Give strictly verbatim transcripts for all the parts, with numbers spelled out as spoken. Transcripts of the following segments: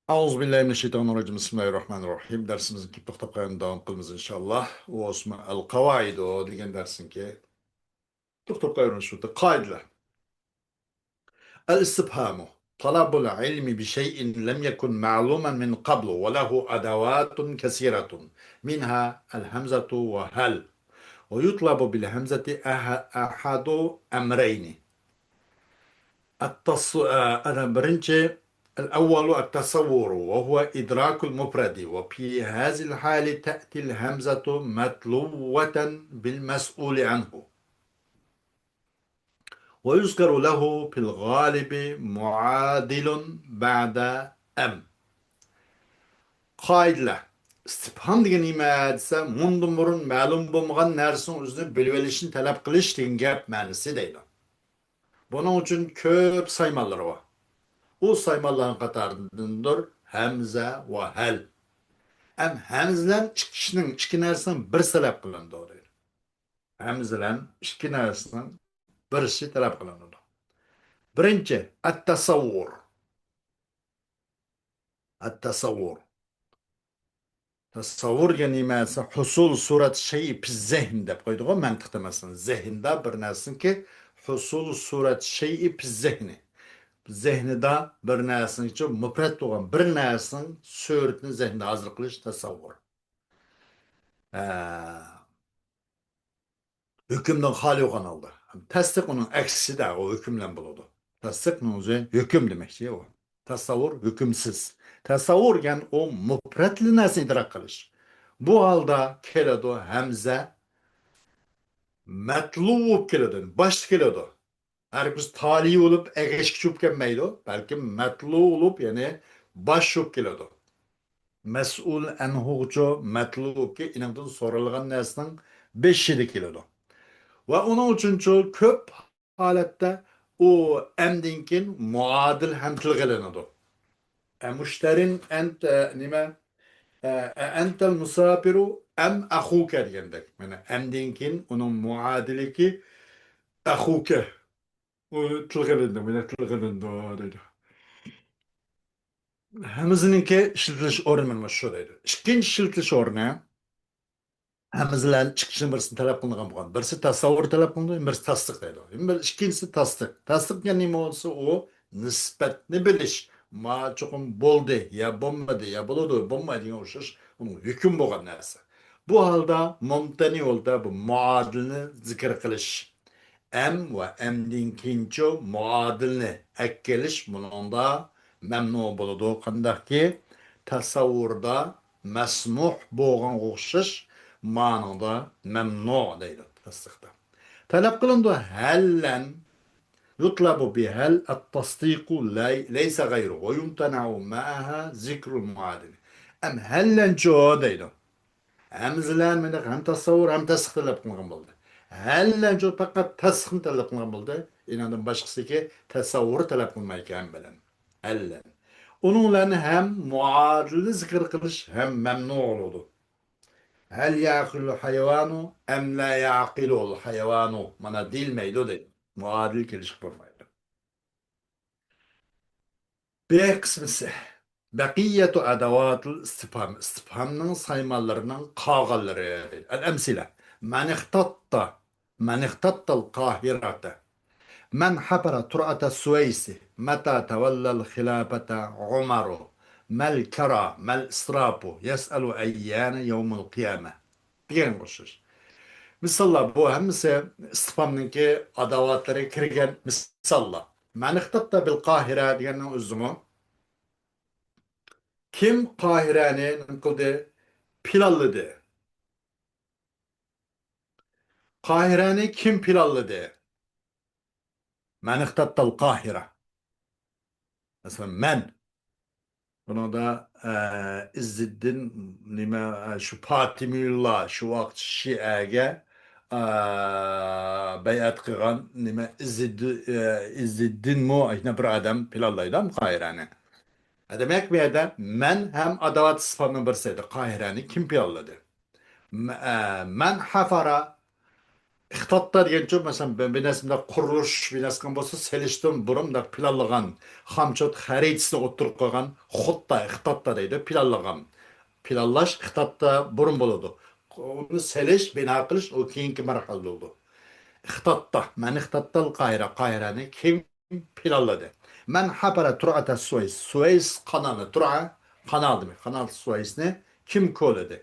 أعوذ بالله من الشيطان الرجيم. بسم الله الرحمن الرحيم. دەرسىمىزنى كېلىپ توختاپ قالغان داۋام قىلىمىز، ئىنشاللا. ئۇ ئوسما ئەل قاۋايىدۇ دېگەن دەرسنىڭكى توختاپ قالغان شۇ قائىدىلەر. الاستفهام طلب العلم بشيء لم يكن معلوما من قبل وله أدوات كثيرة منها الهمزة وهل، ويطلب بالهمزة أح-، أحد أمرين. التص-، آه، أنا برنجي، الأول التصور، وهو إدراك المفرد، وفي هذه الحال تأتي الهمزة متلوة بالمسؤول عنه، ويذكر له في الغالب معادل بعد أم. قائىدىلەر. ئىستىپھام دېگەن نېمە دېسە، مۇندىن بۇرۇن مەلۇم بولمىغان نەرسىنىڭ ئۆزىنى بىلىۋېلىشنى تەلەپ قىلىش دېگەن گەپ مەنىسى دەيدۇ. بۇنىڭ ئۈچۈن كۆپ سايمانلىرى بار. ئۇ سايمانلارنىڭ قاتارىدىندۇر ھەمزە ۋە ھەل. ئەم ھەمزە بىلەن ئىككى كىشىنىڭ، ئىككى نەرسىنىڭ بىرسى تەلەپ قىلىنىدۇ دەيدۇ. ھەمزە بىلەن ئىككى نەرسىنىڭ بىرسى تەلەپ قىلىنىدۇ. بىرىنچى، ئەت-تەسەۋۋۇر. ئەت-تەسەۋۋۇر. تەسەۋۋۇر دېگەن نېمە دېسە، ھۇسۇل سۇرەت شەيئى پىز زېھن دەپ قويىدىغۇ مەنتىقتا، مەسىلەن، زېھىندا بىر نەرسىنىڭكى ھۇسۇل سۇرەت شەيئى پىز زېھنى. زېھنىدا بىر نەرسىنىڭكى مۇپرەت بولغان بىر نەرسىنىڭ سۈرىتىنى زېھنىدا ھازىر قىلىش تەسەۋۋۇر. ئە، ھۆكۈمدىن خالىي بولغان ھالدا. تەستىق ئۇنىڭ ئەكسىدە، ئۇ ھۆكۈم بىلەن بولىدۇ. تەستىق ئۇنىڭ ئۆزى ھۆكۈم دېمەكچى ئۇ. تەسەۋۋۇر ھۆكۈمسىز. تەسەۋۋۇر دېگەن ئۇ مۇپرەتلى نەرسىنى ئىدراك قىلىش. بۇ ھالدا كېلىدۇ ھەمزە، مەتلۇ بولۇپ كېلىدۇ، باشتا كېلىدۇ. ھەرگىز تالىي بولۇپ ئەگەشكۈچى بولۇپ كەلمەيدۇ، بەلكىم مەتلۇ بولۇپ، يەنى باش بولۇپ كېلىدۇ. مەسئۇل ئەنھۇغىچۇ مەتلۇبكى ئېنىڭدىن سورالغان نەرسىنىڭ بېشىدا كېلىدۇ. ۋە ئۇنىڭ ئۈچۈنچۇ كۆپ ھالەتتە ئۇ ئەمدىن كېيىن مۇئادىل ھەم تىلغا ئېلىنىدۇ. ئە، مۇشتەرىن ئەنت، ئە، نېمە؟ ئە، ئە، ئەنتەل مۇساپىرۇ ئەم ئەخۇكە دېگەندەك. مانا ئەمدىن كېيىن ئۇنىڭ مۇئادىلىكى ئەخۇكە. ئۇ تىلغا ئېلىندى، مانا تىلغا ئېلىندى دەيدۇ. ھەمزىنىڭكى ئىشلىتىلىش ئورنى مانا شۇ دەيدۇ. ئىككىنچى ئىشلىتىلىش ئورنى، ھەمزىلەرنىڭ ئىككىسىنىڭ بىرسىنى تەلەپ قىلىنغان بولغان. بىرسى تەسەۋۋۇر تەلەپ قىلىنىدۇ، بىرسى تەستىق دەيدۇ. بىر، ئىككىنچىسى تەستىق. تەستىق دېگەن نېمە بولسا، ئۇ نىسبەتنى بىلىش. ما چوقۇم بولدى، يا بولمىدى، يا بولىدۇ، بولمايدۇ دېگەن ئوخشاش ئۇنىڭ ھۆكۈم بولغان نەرسە. بۇ ھالدا مۇمتەنى ھالدا بۇ مۇئادىلنى زىكىر قىلىش. ئەم ۋە ئەمدىن كېيىنچۇ مۇئادىلنى ئەكېلىش بۇنىڭدا مەمنۇ بولىدۇ. قانداقكى تەسەۋۋۇردا مەسمۇھ بولغانغا ئوخشاش مانىڭدا مەمنۇ دەيدۇ تەستىقتا. تەلەپ قىلىنىدۇ. ھەللەن يۇتلەبۇ بىھەل ئەتتەستىقۇ لەي-، لەيسە غەيرۇ ۋە يۇمتەنەئۇ مەئەھا زىكرۇل مۇئادىلى. ئەم ھەللەنچۇ دەيدۇ. ھەمزىلەر مەندەك ھەم تەسەۋۋۇر، ھەم تەستىق تەلەپ قىلغان بولدى. ھەللەنچۇ پەقەت تەستىقنى تەلەپ قىلغان بولدى. ئېنىڭدىن باشقىسىكى تەسەۋۋۇر تەلەپ قىلمايدىكەن بىلەن. ھەللەن. ئۇنىڭلارنى ھەم مۇئادىلنى زىكىر قىلىش ھەم مەمنۇ بولىدۇ. ھەل يەقىلۇل ھايۋانۇ ئەم لا يەقىلۇل ھايۋانۇ. مانا دېيىلمەيدۇ دەيدۇ. مۇئادىل كېلىشكە بولمايدۇ. بىر قىسمىسى. بەقىيەتۇ ئەدەۋاتىل ئىستىپھام. ئىستىپھامنىڭ سايمانلىرىنىڭ قالغانلىرى. ئەل ئەمسىلە. مەن ئىختاتتا. مەن ئىختاتتال قاھىرەتە. مەن حەپەرە تۇرئەتە سۇۋەيسى. مەتە تەۋەللەل خىلاپەتە ئۇمەرۇ. مەل كەرا، مەل ئىسراپۇ. يەسئەلۇ ئەييانە يەۋمۇل قىيامە. دېگەنگە ئوخشاش. مىساللار، بۇ ھەممىسى ئىستىپھامنىڭكى ئاداۋاتلىرىغا كىرگەن مىساللار. مەن ئىختاتتا بىل قاھىرە دېگەننىڭ ئۆزىمۇ كىم قاھىرەنى نېمە قىلدى؟ پىلانلىدى. قاھىرەنى كىم پىلانلىدى؟ مەن ئىختاتتال قاھىرە. مەسىلەن، مەن. بۇنىڭدا، ئە، ئىززىددىن نېمە، ئە، شۇ پاتىمىيۇللا شۇ ۋاقىت شىئەگە، ئە، بەيئەت قىلغان نېمە، ئىززىددى-، ئە، ئىززىددىنمۇ يەنە بىر ئادەم پىلانلايدۇ قاھىرەنى. دېمەك، بۇ يەردە مەن ھەم ئاداۋات ئىستىپھامنىڭ بىرسى ئىدى. قاھىرەنى كىم پىلانلىدى؟ مە-، ئە، مەن ھەفەرە ئىختاتتا دېگەنچۇ، مەسىلەن، بىر، بىر نەرسە مۇنداق قۇرۇلۇش، بىر نەرسە قىلغان بولسا، سېلىشتىن بۇرۇن مۇنداق پىلانلىغان، خامچوت خەرىتىسىنى ئوتتۇرىغا قويغان، خۇتتا ئىختاتتا دەيدۇ، پىلانلىغان. پىلانلاش ئىختاتتا بۇرۇن بولىدۇ. ئۇنى سېلىش، بىنا قىلىش، ئۇ كېيىنكى مەرھەلە بولىدۇ. ئىختاتتا، مەن ئىختاتتال قاھىرە، قاھىرەنى كىم پىلانلىدى؟ مەن ھەپەرە تۇرئەتە سۇۋەيس، سۇۋەيس قانالى، تۇرئە قانال دېمەك، قانال سۇۋەيسنى كىم كولىدى؟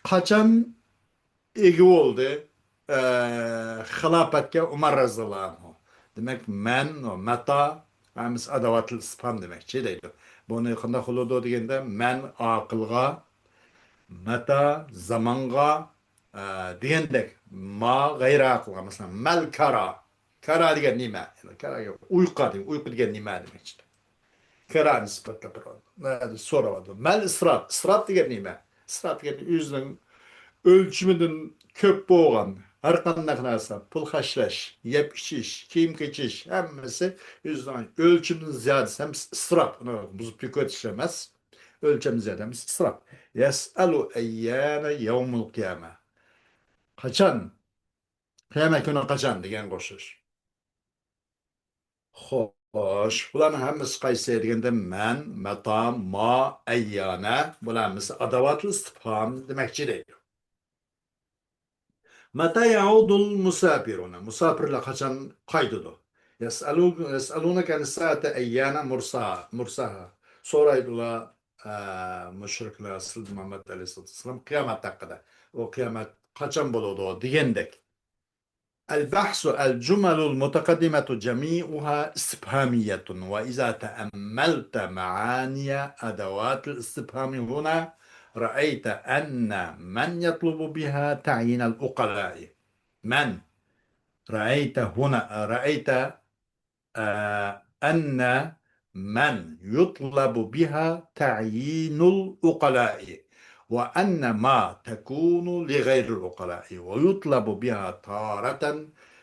قاچان ئىگە بولدى، ئە، خىلاپەتكە ئۇمار رەزىياللاھۇ ئەنھۇ. دېمەك، مەن، مەتا، ھەممىسى ئاداۋاتىل ئىستىفھام دېمەكچى دەيدۇ. بۇنى قانداق بولىدۇ دېگەندە، مەن ئاقىلغا، مەتا زامانغا، ئە، دېگەندەك، ما غەيرى ئاقىلغا، مەسىلەن، مەل كارا. كارا دېگەن نېمە؟ كارا ئۇيقۇ دېگەن، ئۇيقۇ دېگەن نېمە دېمەكچى. كارانى سۈپەتلەپ بېرىۋاتىدۇ. سوراۋاتىدۇ. مەل ئىسراپ. ئىسراپ دېگەن نېمە؟ ئىسراپ دېگەن ئۆزىنىڭ ئۆلچىمىدىن كۆپ بولغان، ھەر قانداق نەرسە، پۇل خەجلەش، يەپ ئىچىش، كىيىم كىيىش، ھەممىسى ئۆزىنىڭ ئۆلچىمىدىن زىيادىسى، ھەممىسى ئىسراپ. ئۇنى بۇزۇپ يوقىتىش ئەمەس. ئۆلچەم زىيادە، ھەممىسى ئىسراپ. يەسئەلۇ ئەييانە يەۋمۇل قىيامە. قاچان؟ قىيامەت كۈنى قاچان دېگەنگە ئوخشاش. خوش، بۇلارنىڭ ھەممىسى قايسى دېگەندە، مەن، مەتا، ما، ئەييانە، بۇلار ھەممىسى ئاداۋاتىل ئىستىفھام دېمەكچى دەيدۇ. مەتا يەئۇدۇل مۇساپىرۇنە، مۇساپىرلار قاچان قايتىدۇ؟ يەسئەلۇ-، يەسئەلۇنەكە ئەنىس سائەتە ئەييانە مۇرساھا، مۇرساھا. سورايدۇلار، ئە، مۇشرىكلار سىلىدە مۇھەممەد ئەلەيھىسسالاتۇ ۋەسسالام قىيامەت ھەققىدە. ئۇ قىيامەت قاچان بولىدۇ دېگەندەك. البحث، الجمل المتقدمة جميعها استفهامية، وإذا تأملت معاني أدوات الاستفهام هنا رأيت أن من يطلب بها تعيين العقلاء. من رأيت هنا، رأيت آه، أن من يطلب بها تعيين العقلاء، وأن ما تكون لغير العقلاء، ويطلب بها تارة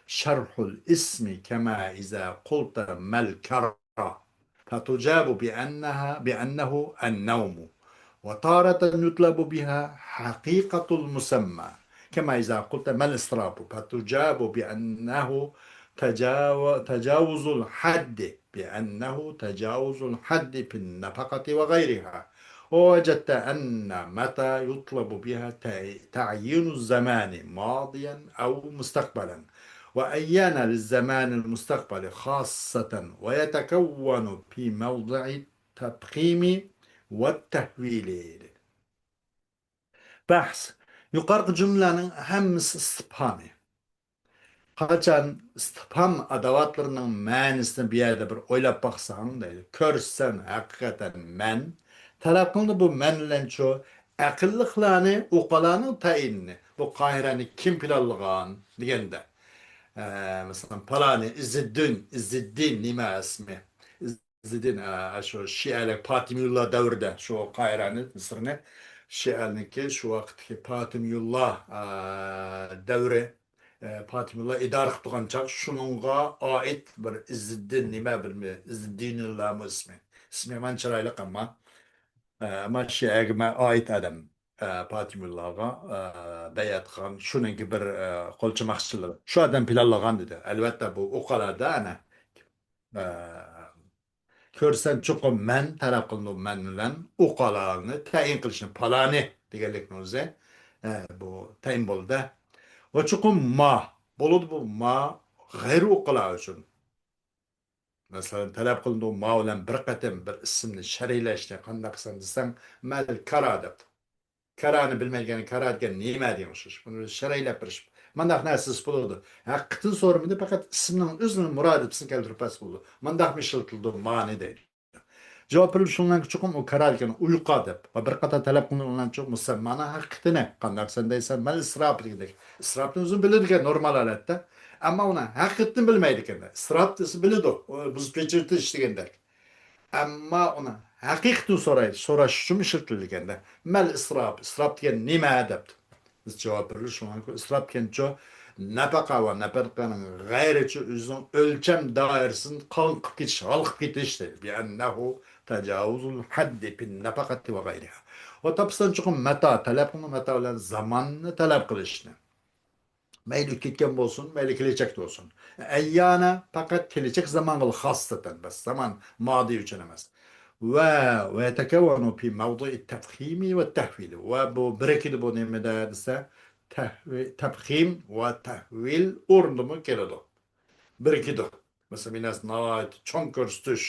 شرح الاسم، كما إذا قلت ما الكرى، فتجاب بأنها، بأنه النوم، وتارة يطلب بها حقيقة المسمى، كما إذا قلت ما الاضطراب، فتجاب بأنه تجاو-، تجاوز الحد، بأنه تجاوز الحد في النفقة وغيرها، ووجدت أن متى يطلب بها تع-، تعيين الزمان ماضيا أو مستقبلا، وأيان للزمان المستقبل خاصة، ويتكون في موضع التفخيم والتهويل. بەھس. يۇقىرىقى جۈملىلەرنىڭ ھەممىسى ئىستىپھامى. قاچان ئىستىپھام ئاداۋاتلىرىنىڭ مەنىسىنى بۇ يەردە بىر ئويلاپ باقساڭ، دەيدۇ، كۆرسەن، ھەقىقەتەن مەن. تەلەپ قىلىنىدۇ بۇ مەن بىلەنچۇ، ئەقىللىقلارنى، ئۇقالانىڭ تەئيىنىنى، بۇ قاھىرەنى كىم پىلانلىغان دېگەندە، ئە، مەسىلەن، پالانى ئىززىددىن، ئىززىددىن نېمە ئىسمى؟ ئىززىدىن، ئە، شۇ شىئەلىك پاتىمىيۇللا دەۋرىدە، شۇ قاھىرەنى، مىسىرنى، شىئەلىكى شۇ ۋاقىتتىكى پاتىمىيۇللا، ئە، دەۋرى، ئە، پاتىمىيۇللا ئىدارە قىلىپ تۇرغان چاغ، شۇنىڭغا ئائىت بىر ئىززىددىن نېمە بىر، ئىززىددىنۇللامۇ ئىسمى؟ ئىسمى يامان چىرايلىق ئەمما. ئە، ئەمما شىئەگە مە-، ئائىت ئادەم، ئە، پاتىمىيۇللاغا، ئە، بەيئەت قىلغان، شۇنىڭكى بىر، ئە، قول چىماقچىلىرى. شۇ ئادەم پىلانلىغان دېدى. ئەلۋەتتە، بۇ ئۇقالادا ئەنە، ئە، كۆرسەم چوقۇم مەن تەلەپ قىلىنىدۇ، مەن بىلەن ئۇقالانى تەيىن قىلىشنى، پالانى دېگەنلىكنىڭ ئۆزى، ئە، بۇ تەيىن بولدى. ۋە چوقۇم ما، بولىدۇ بۇ ما غەيرىي ئۇقالا ئۈچۈن. مەسىلەن، تەلەپ قىلىنىدۇ، ما بىلەن بىر قېتىم بىر ئىسىمنى شەرھلەشنى قانداق قىلسام دېسەڭ، مەل كارا دەپتۇ. كارانى بىلمەيدىغان، كارا دېگەن نېمە دېگەن ئوخشاش. بۇنى شەرھلەپ بېرىش. مانداق نەرسىسى بولىدۇ. ھەقىقىتىنى سورىمىدى، پەقەت ئىسىمنىڭ ئۆزىنىڭ مۇرادىپىسىنى كەلتۈرۈپ بەرسە بولىدۇ. مانداقمۇ ئىشلىتىلىدۇ، مانى دەيدۇ. جاۋاب بېرىلىشى شۇنىڭ چوقۇم ئۇ كارا دېگەن ئۇيقا دەپ ۋە بىر قاتار تەلەپ قىلىنغان چوقۇم مۇسەممانىڭ ھەقىقىتىنى، قانداق سەن دەيسەن، مەل ئىسراپ دېگەندەك. ئىسراپنى ئۆزى بىلىدىكەن نورمال ھالەتتە. ئەمما ئۇنىڭ ھەقىقىتىنى بىلمەيدىكەن. ئىسراپ دېسە بىلىدۇ، ئۇ بۇزۇپ كەچۈرتۈش دېگەندەك. ئەمما ئۇنىڭ ھەقىقىتىنى سورايدۇ، سوراش ئۈچۈن ئىشلىتىلگەندە، مەل ئىسراپ، ئىسراپ دېگەن نېمە دەپتۇ. بىز جاۋاب بېرىلىش شۇڭا ئىسراپ دېگەنچۇ، نەپەقە ۋە نەپەقەنىڭ غەيرىچۇ ئۆزىنىڭ ئۆلچەم دائىرىسىدىن قالقىپ كېتىش، ھالقىپ كېتىش دەيدۇ. بىئەننەھۇ تەجاۋۇزۇل ھەددى فىن نەپەقەتى ۋە غەيرىھا. ۋە تاپسان چوقۇم مەتا تەلەپ قىلىنىدۇ، مەتا بىلەن زاماننى تەلەپ قىلىشنى. مەيلى ئۆتۈپ كەتكەن بولسۇن، مەيلى كېلەچەكتە بولسۇن. ئەييانە پەقەت كېلەچەك زامانغىلا خاستەتەن، بەس، زامان مادى ئۈچۈن ئەمەس. ۋە، ۋە يەتەكەۋۋەنۇ فى مەۋدىئىت تەفخىمى ۋە تەھۋىلى. ۋە بۇ بىرىكىدۇ بۇ نېمىدە دېسە، تەھۋى-، تەپخىم ۋە تەھۋىل ئورنىدىمۇ كېلىدۇ. بىرىكىدۇ. مەسىلەن، بىر نەرسە ناھايىتى چوڭ كۆرسىتىش،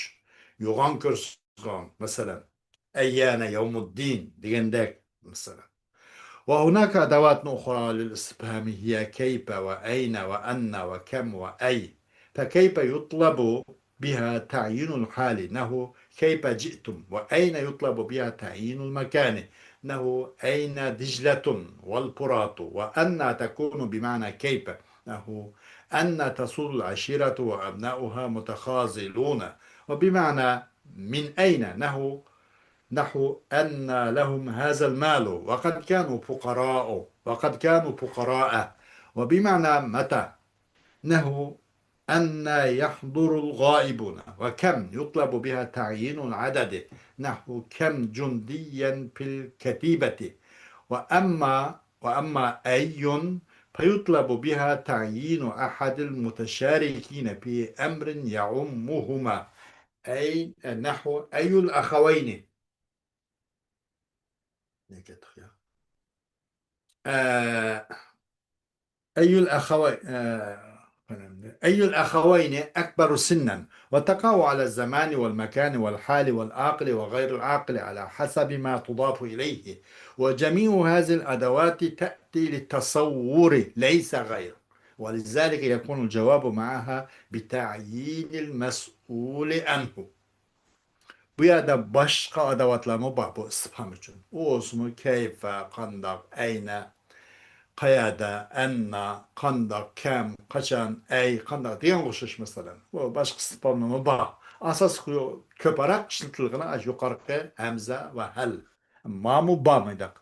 يوغان كۆرسىتىش، مەسىلەن، ئەييانە يەۋمۇددىن دېگەندەك، مەسىلەن. وهناك أدوات أخرى للاستفهام هي كيف وأين وأن وكم وأي. فكيف يطلب بها تعيين الحال نحو كيف جئتم، وأين يطلب بها تعيين المكان نحو أين دجلة والفرات، وأن تكون بمعنى كيف نحو أن تسود العشيرة وأبناؤها متخاذلون، وبمعنى من أين نحو، نحو أن لهم هذا المال وقد كانوا فقراء، وقد كانوا فقراء، وبمعنى متى نحو أن يحضر الغائبون، وكم يطلب بها تعيين العدد نحو كم جنديا في الكتيبة، وأما، وأما أي فيطلب بها تعيين أحد المتشاركين في أمر يعمهما، أي نحو أي الأخوين. ئە، أي الأخوي-، آه، أي الأخوين أكبر سنا، وتقع على الزمان والمكان والحال والعاقل وغير العاقل على حسب ما تضاف إليه، وجميع هذه الأدوات تأتي للتصور ليس غير، ولذلك يكون الجواب معها بتعيين المسؤول عنه. بۇ يەردە باشقا ئاداۋاتلارمۇ بار بۇ ئىستىپھام ئۈچۈن. ئۇ بولسىمۇ كەيفە، قانداق، ئەينە، قەيەردە، ئەننا، قانداق، كەم، قاچان، ئەي، قانداق دېگەنگە ئوخشاش مەسىلەن. بۇ باشقا ئىستىپھاملارمۇ بار. ئاساسلىق يو-، كۆپرەك ئىشلىتىلىدىغىنى ئاشۇ يۇقىرىقى ھەمزە ۋە ھەل. مامۇ بار مۇنداق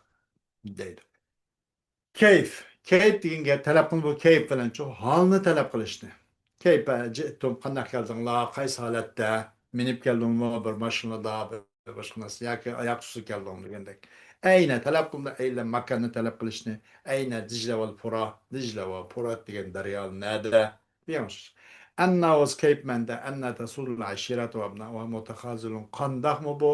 دەيدۇ. كەيف. كەيف دېگەن گەپ تەلەپ قىلىنىدۇ. بۇ كەيف بىلەنچۇ ھالنى تەلەپ قىلىشنى. كەيپە جىئتۇم، قانداق كەلدىڭلار، قايسى ھالەتتە، مىنىپ كەلدىڭمۇ بىر ماشىنىدا، بىر باشقا نەرسە ياكى ئاياق ئۈستىدە كەلدىڭمۇ دېگەندەك. ئەينە تەلەپ قىلىنىدۇ، ئەينە ماكاننى تەلەپ قىلىشنى. ئەينە دىجلە ۋەل پۇرا، دىجلە ۋە پۇرات دېگەن دەريالار نەدە؟ دېگەن ئوخشاش. ئەننا ۋاز كەيپ مەندە، ئەننا تەسۇدۇل ئەشىرەت ۋە ئەبنائۇھا مۇتەخازىلۇن. قانداقمۇ بۇ،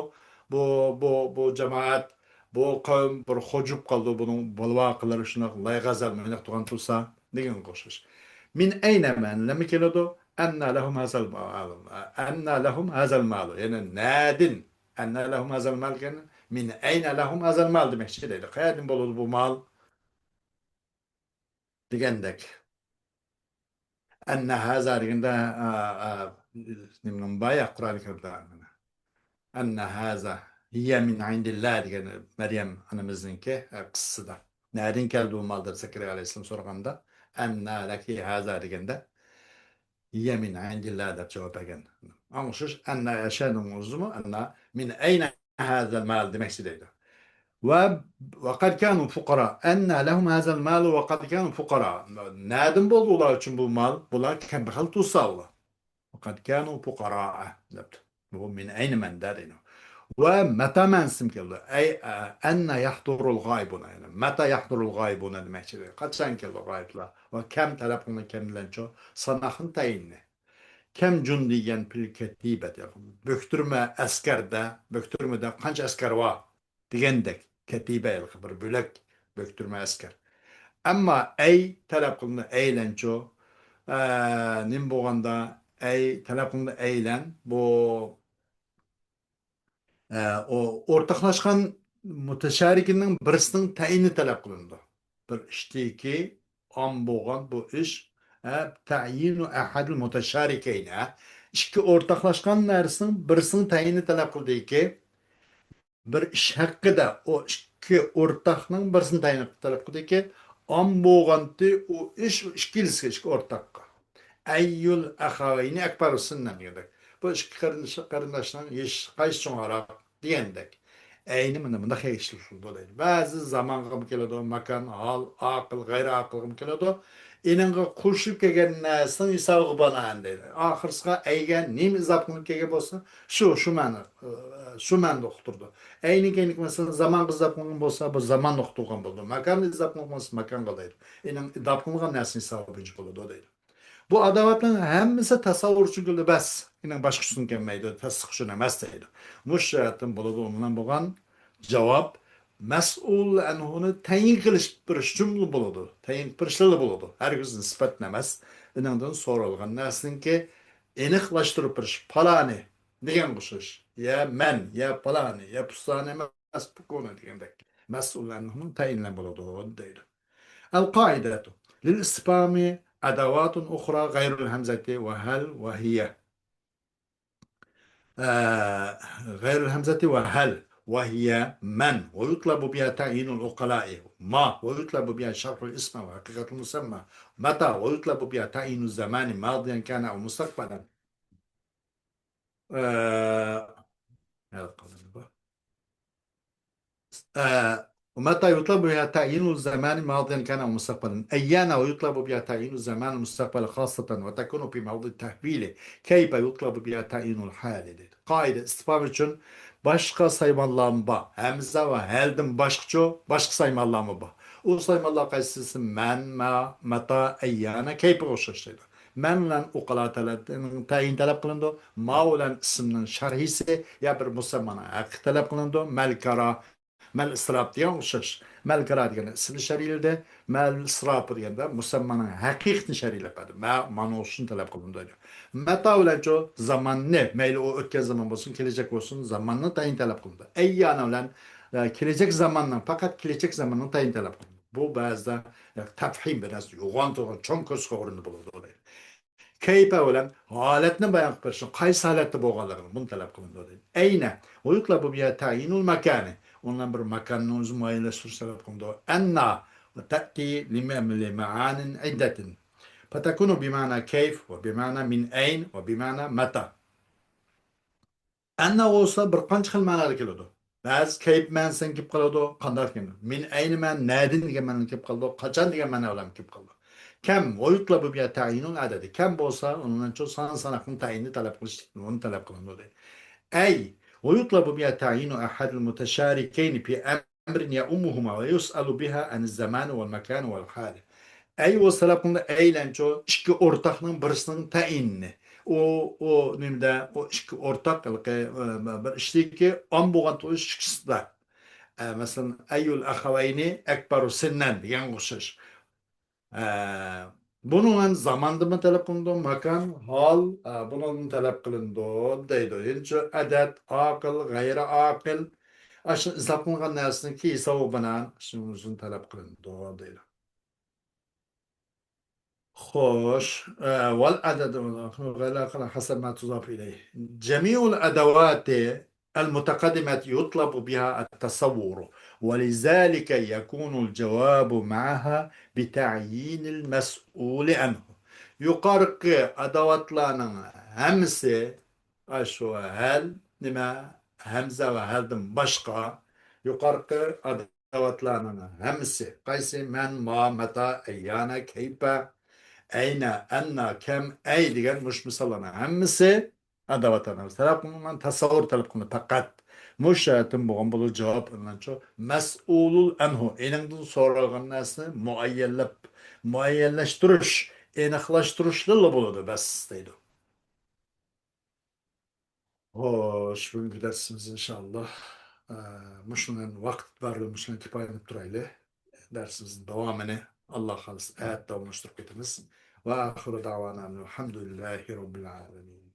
بۇ، بۇ، بۇ جامائەت، بۇ قەۋم بىر خوجۇپ قالدى، بۇنىڭ بالىۋاقىلىرى شۇنداق لايغەزەل مۇنداق تۇرغان تۇرسا، دېگەنگە ئوخشاش. مىن ئەينە مەن نېمە كېلىدۇ؟ ئەننا لەھۇم ھازەل مال. ئەننا لەھۇم ھازەل مال. يەنى نەدىن؟ ئەننا لەھۇم ھازەل مال دېگەن، مىن ئەينە لەھۇم ھازەل مال دېمەكچى دەيدۇ. قەيەردىن بولىدۇ بۇ مال؟ دېگەندەك. ئەننە ھازا دېگەندە، ئا، ئا، نېمىنىڭ بايا قۇرئان كەرىمدە. ئەننە ھازا ھىيە مىن ئىندىللا دېگەن مەريەم ئانىمىزنىڭكى، ئە، قىسسىسىدا. نەدىن كەلدى بۇ مال دەپ زەكەرىيا ئەلەيھىسسالام سورىغاندا، ئەننە لەكى ھازا دېگەندە، ھىيە مىن ئىندىللا دەپ جاۋاب بەرگەن. ئاڭلىشىش، ئەننە ئەشەنىڭ ئۆزىمۇ، ئەننە مىن ئەينە ھازا مال دېمەكچى دەيدۇ. ۋە، ۋە قەد كانۇ فۇقارا. ئەننە لەھۇم ھازا مال ۋە قەد كانۇ فۇقارا. نەدىن بولدى ئۇلار ئۈچۈن بۇ مال؟ بۇلار كەمبەغەل تۇرسا ئۇلار. ۋە قەد كانۇ فۇقارا دەپتۇ. بۇ مىن ئەينە مەندە دەيدۇ. ۋە مەتا مەنىسىم كەلدى. ئەي، ئە، ئەننە يەھدۇرۇل غايىبۇنا. يەنى مەتا يەھدۇرۇل غايىبۇنا دېمەكچى. قاچان كەلدى غايىبلار؟ ۋە كەم تەلەپ قىلىنغان كەم بىلەن چۇ ساناقنى تەيىننى. كەم جۇندىيەن پىل كەتىبەت. بۆكتۈرمە ئەسكەردە، بۆكتۈرمىدە قانچە ئەسكەر بار؟ دېگەندەك، كەتىبە ھېلىقى بىر بۆلەك، بۆكتۈرمە ئەسكەر. ئەمما ئەي تەلەپ قىلىنىدۇ، ئەيلەنچۇ. ئە، نېمە بولغاندا ئەي تەلەپ قىلىنىدۇ، ئەيلەن. بۇ، ئە، ئو-، ئورتاقلاشقان مۇتەشارىكىنىڭ بىرسىنىڭ تەيىنى تەلەپ قىلىنىدۇ. بىر ئىشتىكى ئام بولغان بۇ ئىش، ئە، تەيىنۇ ئەھەدىل مۇتەشارىكەينى، ئە، ئىككى ئورتاقلاشقان نەرسىنىڭ بىرسىنىڭ تەيىنى تەلەپ قىلدىكى، بىر ئىش ھەققىدە ئۇ ئىككى ئورتاقنىڭ بىرسىنى تەيىن قىلىپ تەلەپ قىلدىكى، ئام بولغانتى ئۇ ئىش ئۇ ئىككىلىسىگە، ئىككى ئورتاققا. ئەييۇل ئەخەۋەينى ئەكبەرۇ سىننەن دېگەندەك. بۇ ئىككى قېرىنداش، قېرىنداشنىڭ يېشى قايسى چوڭراق دېگەندەك. ئەينى مانا مۇنداق ئىشلىتىلىدۇ دەيدۇ. بەزى زامانغىمۇ كېلىدۇ، ماكان، ھال، ئاقىل، غەيرىي ئاقىلغىمۇ كېلىدۇ. ئېنىڭغا قوشۇلۇپ كەلگەن نەرسىنىڭ ھېسابىغا بىنائەن دەيدۇ. ئاخىرسىغا ئەيگە نېمە ئىزاپە قىلىنىپ كەلگەن بولسا، شۇ، شۇ مەنە، شۇ مەنىدە ئۇقتۇرىدۇ. ئەينى كەينىكى مەسىلەن زامانغا ئىزاپە قىلىنغان بولسا، بۇ زاماندا ئۇقتۇرغان بولىدۇ. ماكانغا ئىزاپە قىلىنغان بولسا، ماكانغا دەيدۇ. ئېنىڭ ئىزاپە قىلىنغان نەرسىنىڭ ھېسابى بويىچە بولىدۇ دەيدۇ. بۇ ئاداۋاتنىڭ ھەممىسى تەسەۋۋۇر ئۈچۈن كېلىدۇ، بەس. ئېنىڭ باشقىسى ئۈچۈن كەلمەيدۇ، تەستىق ئۈچۈن ئەمەس دەيدۇ. مۇشۇ جەھەتتىن بولىدۇ ئۇنىڭ بىلەن بولغان جاۋاب مەسئۇل ئەنھۇنى تەيىن قىلىش بېرىش ئۈچۈن بولىدۇ. تەيىن قىلىشلا بولىدۇ. ھەرگىز نىسبەتنى ئەمەس. ئېنىڭدىن سورالغان نەرسىنىڭكى ئېنىقلاشتۇرۇپ بېرىش. پالانى دېگەنگە ئوخشاش. يا مەن، يا پالانى، يا پۇسانى ئەمەس، پۇكۇنى دېگەندەك. مەسئۇل ئەنھۇنىڭ تەيىنلەپ بولىدۇ دەيدۇ. القاعدة للاستفهام أدوات أخرى غير الهمزة وهل وهي. آه، غير الهمزة وهل وهي من ويطلب بها تعيين العقلاء ما ويطلب بها شرح الاسم وحقيقة المسمى متى ويطلب بها تعيين الزمان ماضيا كان أو مستقبلا. آه، آه، ومتى يطلب بها تعيين الزمان ماضيا كان أو مستقبلا. أيان ويطلب بها تعيين الزمان المستقبل خاصة وتكون في موضع التهويل. كيف يطلب بها تعيين الحال دەيدۇ. قائىدە ئىستىفھام ئۈچۈن باشقا سايمانلارمۇ بار. ھەمزە ۋە ھەلدىن باشقىچۇ، باشقا سايمانلارمۇ بار. ئۇ سايمانلار قايسىسى؟ مەن، ما، مەتا، ئەييانە، كەيپىگە ئوخشاش دەيدۇ. مەن بىلەن ئۇقلا تەلەپ، تەيىن تەلەپ قىلىنىدۇ. ما بىلەن ئىسىمنىڭ شەرھىسى يا بىر مۇسەممانىڭ ھەققى تەلەپ قىلىنىدۇ. مەلكارا، مەل ئىسراپ دېگەن ئوخشاش. مەلكارا دېگەن ئىسىمنى شەرھلىدى. مەل ئىسراپى دېگەندە مۇسەممانىڭ ھەقىقىتىنى شەرھلەپ بەردى. مە مانا شۇنى تەلەپ قىلىنىدۇ. مەتا بىلەنچۇ زاماننى، مەيلى ئۇ ئۆتكەن زامان بولسۇن، كېلەچەك بولسۇن، زاماننى تەيىن تەلەپ قىلىنىدۇ. ئەييانە بىلەن، ئە، كېلەچەك زاماننىڭ، پەقەت كېلەچەك زاماننىڭ تەيىن تەلەپ قىلىنىدۇ. بۇ بەزىدە، ئە، تەپھىم بىر نەرسە يوغان تۇرغان چوڭ كۆرسىتىش ئورنىدا بولىدۇ. كەيپە بىلەن ھالەتنى بايان قىلىپ بېرىشنى، قايسى ھالەتتە بولغانلىقىنى بۇنى تەلەپ قىلىنىدۇ دەيدۇ. ئەينە، ويطلب بها تعيين المكان. ئۇنىڭ بىر ماكاننى ئۆزى مۇئەييەنلەشتۈرۈش تەلەپ قىلىنىدۇ. ئەننا، تەتى لمعان عدة. فتكون بمعنى كيف، وبمعنى من أين، وبمعنى متى. ئەننا بولسا بىر قانچە خىل مەنىدە كېلىدۇ. بەزى كەيپ مەنىسىدىن كېلىپ قالىدۇ، قانداق كېلىدۇ؟ من أين مەن نەدىن دېگەن مەنىدىن كېلىپ قالىدۇ، قاچان دېگەن مەنە بىلەن كېلىپ قالىدۇ. كم ويطلب بها تعيين العدد. كم بولسا ئۇنىڭ سان ساناقنى تەيىننى تەلەپ قىلىش، ئۇنى تەلەپ قىلىنىدۇ دەيدۇ. أي ويطلب بها تعيين أحد المتشاركين في أمر يؤمهما ويسأل بها عن الزمان والمكان والحال. ئەي بولسا تەلەپ قىلىنىدۇ، ئەيلەنچۇ ئىككى ئورتاقنىڭ بىرسىنىڭ تەيىنىنى. ئۇ، ئۇ نېمىدە، ئۇ ئىككى ئورتاق ھېلىقى، ئە، بىر ئىشتىكى ئان بولغان تۇرۇش ئىككىسىدە. ئە، مەسىلەن، أي الأخوين أكبر سنا دېگەنگە ئوخشاش. ئە، بۇنىڭ ھەم زاماندىمۇ تەلەپ قىلىنىدۇ، ماكان، ھال، ئە، بۇنىڭدىن تەلەپ قىلىنىدۇ دەيدۇ. يەنىچۇ ئەدەد، ئاقىل، غەيرىي ئاقىل، ئاشۇ ئىزاپلانغان نەرسىنىڭكى ھېسابى بىلەن شۇنىڭ ئۈچۈن تەلەپ قىلىنىدۇ دەيدۇ. خوش، ئە، والعدد حسب ما تضاف إليه. جميع الأدوات المتقدمة يطلب بها التصور، ولذلك يكون الجواب معها بتعيين المسؤول عنه. يۇقىرىقى ئاداۋاتلارنىڭ ھەممىسى، ئاشۇ ھەل، نېمە، ھەمزە ۋە ھەلدىن باشقا، يۇقىرىقى ئاداۋاتلارنىڭ ھەممىسى، قايسى؟ مەن، ما، مەتا، ئەييانە، كەيپە، ئەينە، ئەننا، كەم، ئەي دېگەن مۇشۇ مىساللارنىڭ ھەممىسى ئاداۋاتلارنىڭ تەلەپ قىلىنغان تەسەۋۋۇر تەلەپ قىلىنىدۇ پەقەت. مۇشۇ جەھەتتىن بولغان بولىدۇ جاۋاب ئېلىنغانچۇ، مەسئۇلۇل ئەنھۇ، ئېنىڭدىن سورالغان نەرسىنى مۇئەييەنلەپ، مۇئەييەنلەشتۈرۈش، ئېنىقلاشتۇرۇشلىلا بولىدۇ، بەس دەيدۇ. خوش، بۈگۈنكى دەرسىمىز ئىنشائاللا، ئە، مۇشۇ بىلەن ۋاقىت ئېتىبارى بىلەن مۇشۇ بىلەن كۇپايىلىنىپ تۇرايلى. دەرسىمىزنىڭ داۋامىنى ئاللا خالىسا ئەتە داۋاملاشتۇرۇپ كېتىمىز. وآخر دعوانا أن الحمد لله رب العالمين.